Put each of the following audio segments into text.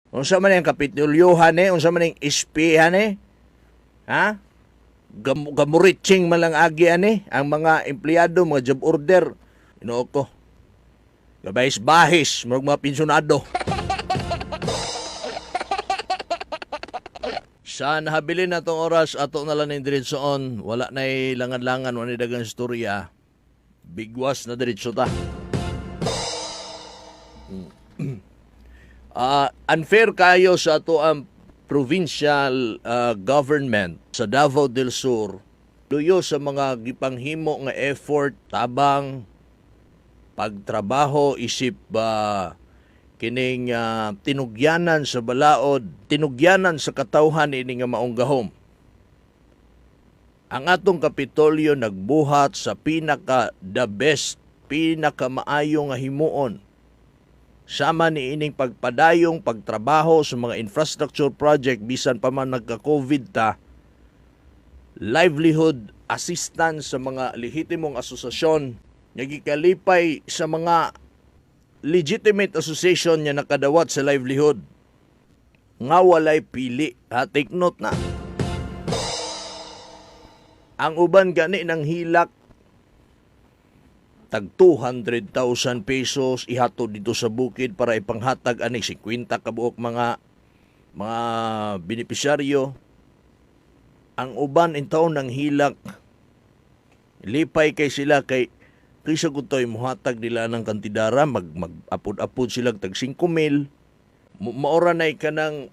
Unsa man ang kapitulyohan eh? Unsa man ang ispihan eh? Ha? Gamuritsing man lang agi ani ang mga empleyado, mga job order. Inoo ko. Gabahis-bahis, murag mga pensyonado. Sa nahabilin na tong oras, ato na lang ning diretsoon. Wala na langan-langan, wala na dagang istorya. Bigwas na diretso ta. Unfair kayo sa ato ang provincial government sa Davao del Sur. Luyo sa mga gipanghimo nga effort, tabang, pagtrabaho, isip kining tinugyanan sa balaod, tinugyanan sa katawhan ini nga maong gahom. Ang atong Kapitolyo nagbuhat sa pinaka the best, pinaka maayo nga himuon. Sama ni ining pagpadayong pagtrabaho sa mga infrastructure project bisan pa man nagka-COVID ta, livelihood assistance sa mga lehitimong asosasyon nga gikalipay sa mga legitimate association nga nakadawat sa livelihood nga walay pili. Ha, take note na. Ang uban gani ng hilak tag 200,000 pesos ihatod dito sa bukid para ipanghatag ani 50 ka buok mga benepisyaryo. Ang uban intawon ng hilak, lipay kay sila kay kaysa kutoy muhatag nila ng kantidara, mag-apod-apod sila tag 5,000. Maora na kanang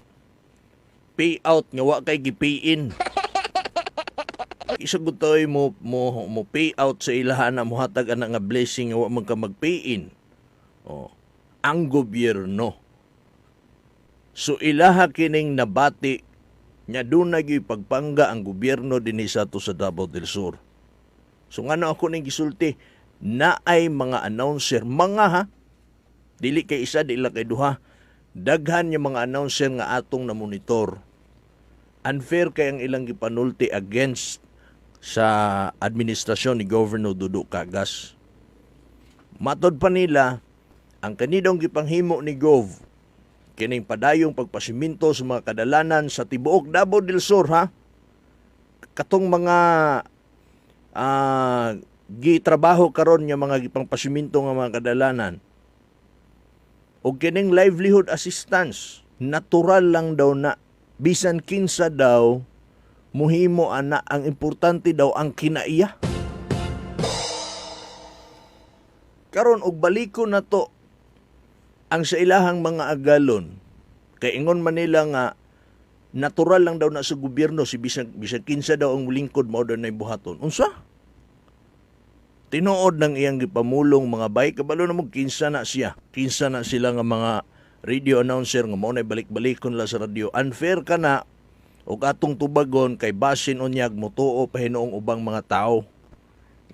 payout nga wa kay gipayin. Isa gutoy mo pay out sa ilahan na muhatag ana nga blessing nga wa man ka mag-pay in. Oh, ang gobyerno. So ilaha kining nabati nya dunay gyud pagpangga ang gobyerno dinhi sa ato sa Davao del Sur. So ngano ako ning gisulti, naay mga announcer, mga ha, dili kay isa, dili kay duha, daghan yung mga announcer nga atong namonitor. Unfair kay ang ilang gipanulti against sa administrasyon ni Governor Dudu Cagas. Matod pa nila, ang kanidong gipanghimo ni Gov, kining padayong pagpasiminto sa mga kadalanan sa tibuok Davao del Sur, ha? Katong mga gitrabaho karon nga mga gipangpasiminto nga mga kadalanan, og kining livelihood assistance, natural lang daw na bisan kinsa daw muhimo ana, ang importante daw ang kinaiya. Karon og baliko na to ang sa ilahang mga agalon, kay ingon man nila nga natural lang daw na sa gobyerno si bisan kinsa daw ang lingkod mao daw nay buhaton. Unsa? Tinuod ng iyang gipamulong mga bay, kabalo na mo kinsa na siya. Kinsa na sila nga mga radio announcer nga mao nay balik-balikon la sa radyo. Unfair ka na og atong tubagon kay basin unyag motuo pa hinuong ubang mga tao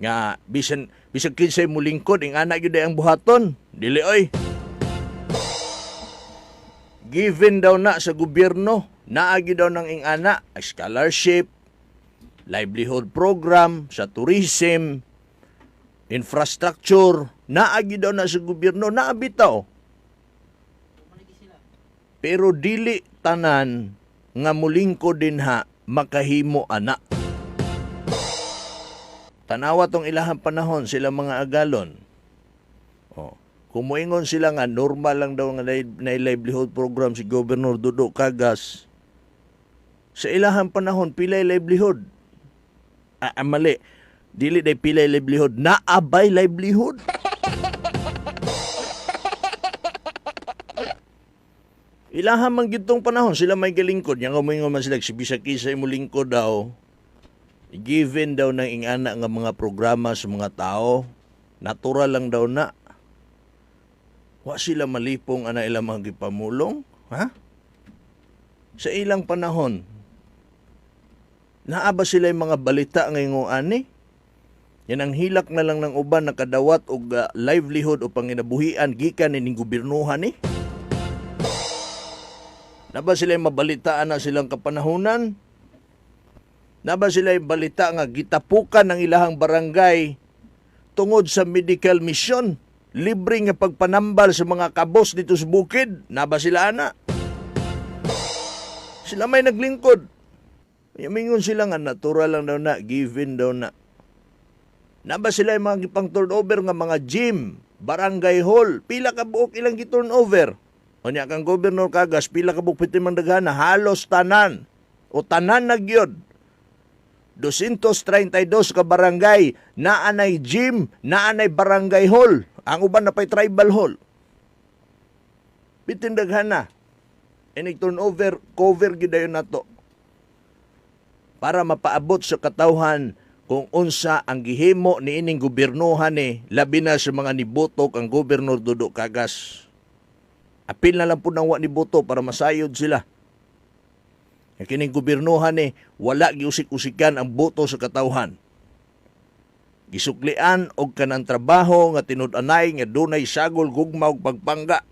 nga bisan kinsay mulingkod ing ana gyud ang buhaton. Dili oy. Given daw na sa gobyerno, naa gyud daw nang ing ana scholarship, livelihood program sa tourism, infrastructure, naa gyud daw na sa gobyerno, naa bitaw. Pero dili tanan nga mulingkod din ha makahimo ana. Tanawa tong ilahang panahon sila mga agalon. Oh, kung moingon sila nga normal lang daw nga na livelihood program si Governor Dudu Cagas, sa ilahang panahon pilay livelihood. Mali. Dili day pilay livelihood, naabay livelihood. Ilaha man gyud tong panahon sila may galingkod. Yang moingon man sila si bisag kinsa imo lingkod daw, given daw ng ingana nga mga programa sa mga tao, natural lang daw na. Wa sila malipong ana ilang mga gipamulong, ha? Sa ilang panahon, naa ba sila yung mga balita ngayong ani? Yan ang hilak na lang ng uban nakadawat og livelihood o panginabuhian gikan ining gobyernohan ni. Na ba sila yung mabalitaan na silang kapanahunan? Na ba sila yung balita nga gitapukan ng ilahang barangay tungod sa medical mission? Libre nga pagpanambal sa mga kabos dito sa bukid? Na ba sila ana? Sila may naglingkod. Mingon sila nga natural lang daw na, given daw na. Naba sila yung mga gipang turnover nga mga gym, barangay hall, pila ka buok ilang gi-turnover. Unya kang Governor Cagas, pila ka buok piti man daghana, halos tanan. O tanan na gyud. 232 ka barangay, naanay gym, naanay barangay hall. Ang uban na pay tribal hall. Bitin daghana. Inig turnover, cover gyud dayon nato para mapaabot sa katawhan kung unsa ang gihimo niining gobyernohan ni, labi na sa mga niboto kang Gobernador Dodo Cagas. Apil na lang po nang wa ni boto para masayod sila. Ang kining gobyernohan ni wala giusik-usikan ang boto sa katawhan. Gisuklian og kanang trabaho nga tinud-anay nga dunay sagol, gugma ug pagpangga.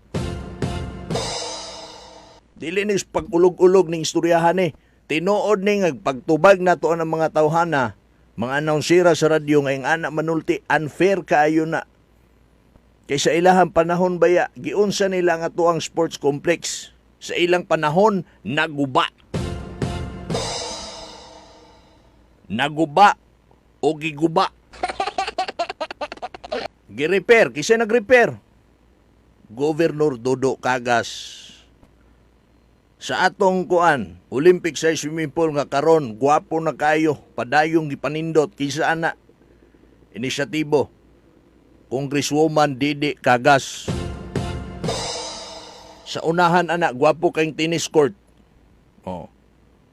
Dili ni pag-ulog-ulog ning istoryahan ni. Tinuod ni nga pagtubag nato ang mga tawhana, mga announcera sa radyo ngayong ana manulti, unfair kaayo na. Kaysa ilahang panahon baya, giunsa nila nga tuang sports complex. Sa ilang panahon, naguba. Naguba o giguba. Gi-repair, kaysa nag-repair. Governor Dodo Cagas. Sa atong kuan, Olympic size swimming pool nga karon gwapo na kayo, padayong gipanindot kaysa ana inisyatibo Congresswoman Didi Cagas. Sa unahan ana gwapo kayong tennis court. Oh.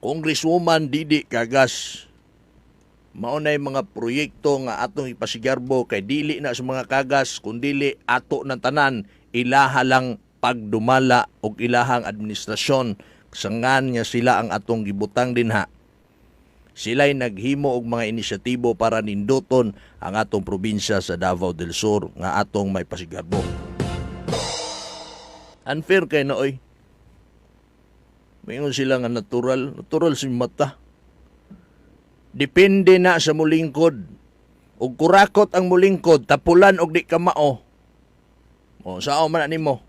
Congresswoman Didi Cagas. Mao nay mga proyekto nga atong ipasigarbo kay dili na sa mga Cagas kundili ato ng tanan, ilaha lang pagdumala og ilahang administrasyon sangan nga sila ang atong gibutang dinha. Sila'y naghimo og mga inisyatibo para ninduton ang atong probinsya sa Davao del Sur nga atong may pasigarbo. Unfair kay na oy. Maingon sila nga natural, natural si mata. Depende na sa mulingkod. Og kurakot ang mulingkod, tapulan og di ka mao. O sao man na nimo?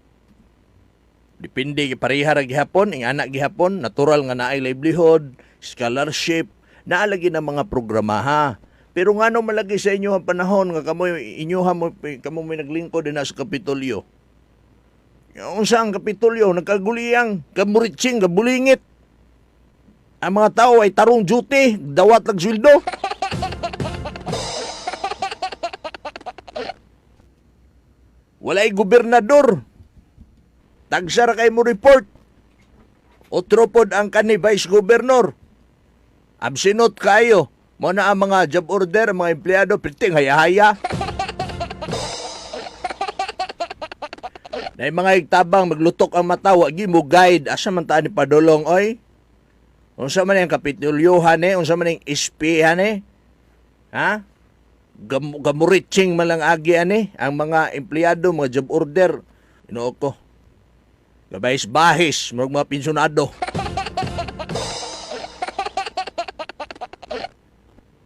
Depende kay pareha ra gihapon, ing anak gihapon, natural nga naay livelihood, scholarship, naalagi na mga programa ha. Pero ngano malagi sa inyo ang panahon nga kamo inyoha mo kamo may naglingkod din sa Kapitolyo. Unsa ang Kapitolyo? Nagkaguliyang, kamuritsing, kabulingit. Ang mga tao ay tarong duty, dawat lang sweldo. Walay gobernador. Tagsa ra kay mo report. Otro pod ang kani vice governor. Absinot kayo. Mo na ang mga job order, ang mga empleyado, piting haya-haya. Na mga igtabang, maglutok ang mata, wagi mo guide. Asa man ta ni padulong, oy? Unsa man ang kapitulyohan eh? Unsa man ang SP han eh? Ha? Gamuritsing man lang agi ani ang mga empleyado, mga job order. Inoo ko. Gabahis-bahis, murag mga pensyonado.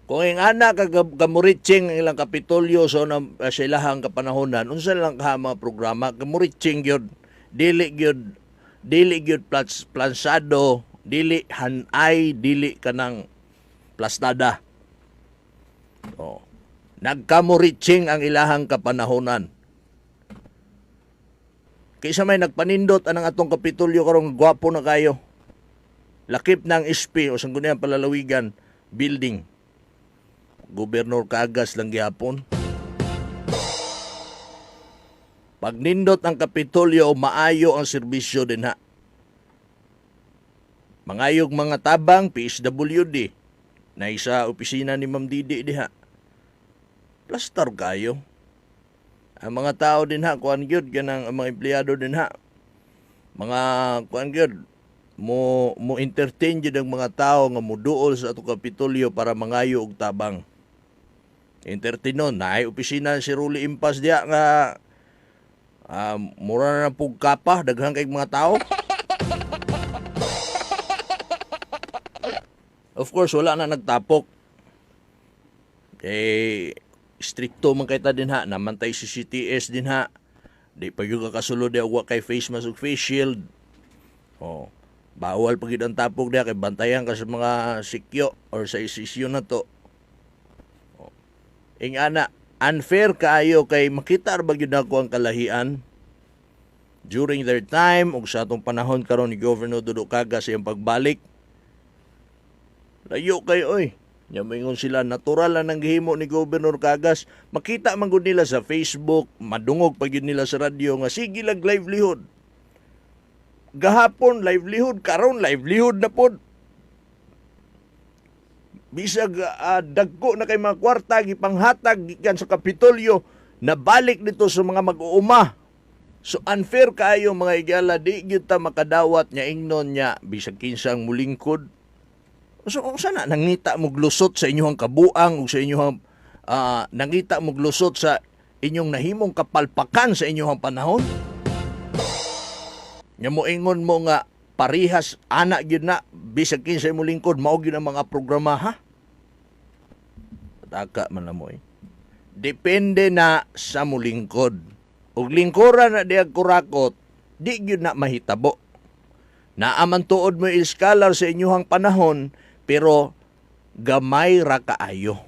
Kung ang anak ka gamuritsing ang ilang kapitolyo sa unang, sa ilahang kapanahonan, unsa lang ka mga programa, gamuritsing gyud, dili gyud, dili gyud plansado, dili hanay, dili kanang plastada. Oh. Nagkamuritsing ang ilahang kapanahonan. Kaysa may nagpanindot anang atong kapitolyo karong gwapo na kayo. Lakip ng SP o Sangguniang Palalawigan building. Gobernador Cagas lang gihapon. Pagnindot ang Kapitolyo, maayo ang serbisyo din ha. Mangayog mga tabang, PSWD, na isa opisina ni Ma'am Didi diha. Plastar kayo. Ang mga tao din ha, kuan gyud kanang ang mga empleyado din ha. Mga kuan gyud mo entertain gyud ang mga tao nga moduol sa atong Kapitolyo para mangayo og tabang. Entertain nun, naay opisina si Ruli Impas diha nga mura na pug kapa, daghan kay mga tao. Of course, wala na nagtapok. Stricto man kay ta din ha, namantay si CCTS din ha. Di pa gyud ka kasulod og wa kay face mask ug face shield. Oh. Bawal pa gyud ang tapok diha kay bantayan ka sa mga sikyo or sa isisyo na to. Ing ana, unfair kaayo kay makita ra ba gyud nako ang kalahian during their time ug sa atong panahon karon ni Governor Dudo Cagas sa iyang pagbalik. Layo kayo oy. Nya moingon sila natural lang ang gihimo ni Governor Cagas. Makita man gud nila sa Facebook, madungog pa gyud nila sa radyo nga sige lag livelihood. Gahapon livelihood, karon livelihood na pod. Bisag dagko na kay mga kwarta gipanghatag gikan sa Kapitolyo, nabalik dito sa mga mag-uuma. So unfair kaayo mga higala, di gyud ta makadawat nya ingnon nya bisag kinsa ang mulingkod. So unsa na nangita mo glusot sa inyong kabuang ug sa inyong nangita mo glusot sa inyong nahimong kapalpakan sa inyong panahon? Nya moingon mo nga parihas ana gyud na bisag kinsa mo lingkod mao gyud ang mga programa ha? Pataka man na mo eh. Depende na sa mulingkod. Ug lingkuran na diag kurakot, di gyud na mahitabo. Naaman tuod mo iskalar sa inyuhang panahon, pero gamay ra kaayo.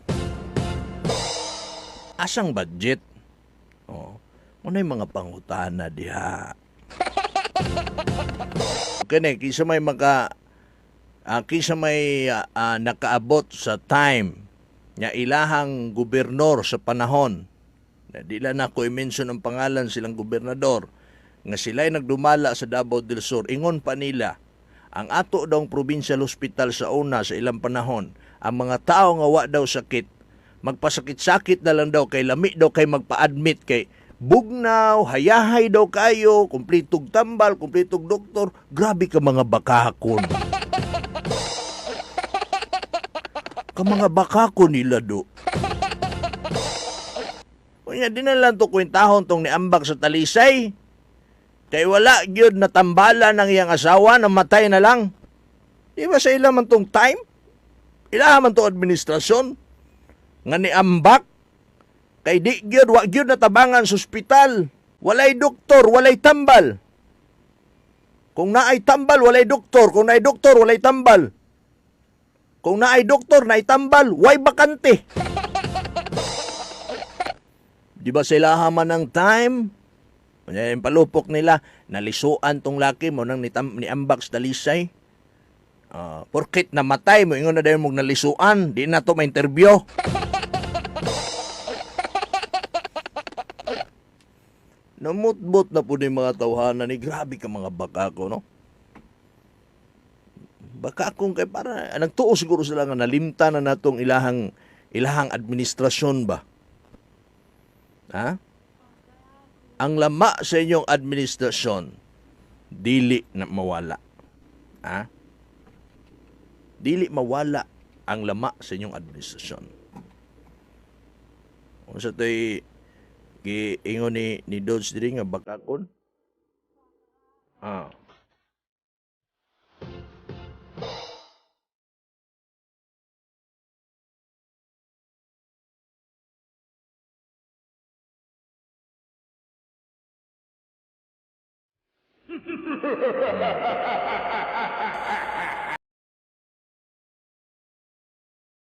Asang budget? Oh, unay mga pangutana diha. Kini kinsa may maka kinsa may nakaabot sa time nga ilahang gobernador sa panahon. Na di lang nako i-mention ang pangalan silang gobernador nga sila'y nagdumala sa Davao del Sur. Ingon pa nila, ang ato daw provincial hospital sa una sa ilang panahon, ang mga tao nga wa daw sakit, magpasakit-sakit na lang daw kay lami daw kay magpa-admit kay bugnaw, hayahay daw kayo, kumpletog tambal, kumpletog doktor, grabe ka mga bakakon. Ka mga bakakon nila do. Unya, di na lang to kwentahon tong niambak sa Talisay. Kay wala gyud natambala ng iyang asawa, namatay na lang. Di ba sa ila man tong time? Ila man tong administrasyon nga niambak. Kay di gyud, wa gyud natabangan sa ospital. Walay doktor, walay tambal. Kung naay tambal, walay doktor. Kung naay doktor, walay tambal. Kung naay doktor, naay tambal, way bakante. Di ba sila man ng time? Yung palupok nila, nalisuan tong laki mo nang niambak sa Talisay. Porkit namatay mo, ingon na dayon mong nalisuan, di na to ma-interview. Namutbot na po ni mga tawhana ni, grabe ka mga baka ko, no? Baka akong kay para, nagtuo siguro sila nga nalimta na natong ilahang administrasyon ba? Ha? Ang lama sa inyong administrasyon, dili na mawala. Ha? Dili mawala ang lama sa inyong administrasyon. Unsa to'y giingon ni Dodge diri nga bakakon? Ah.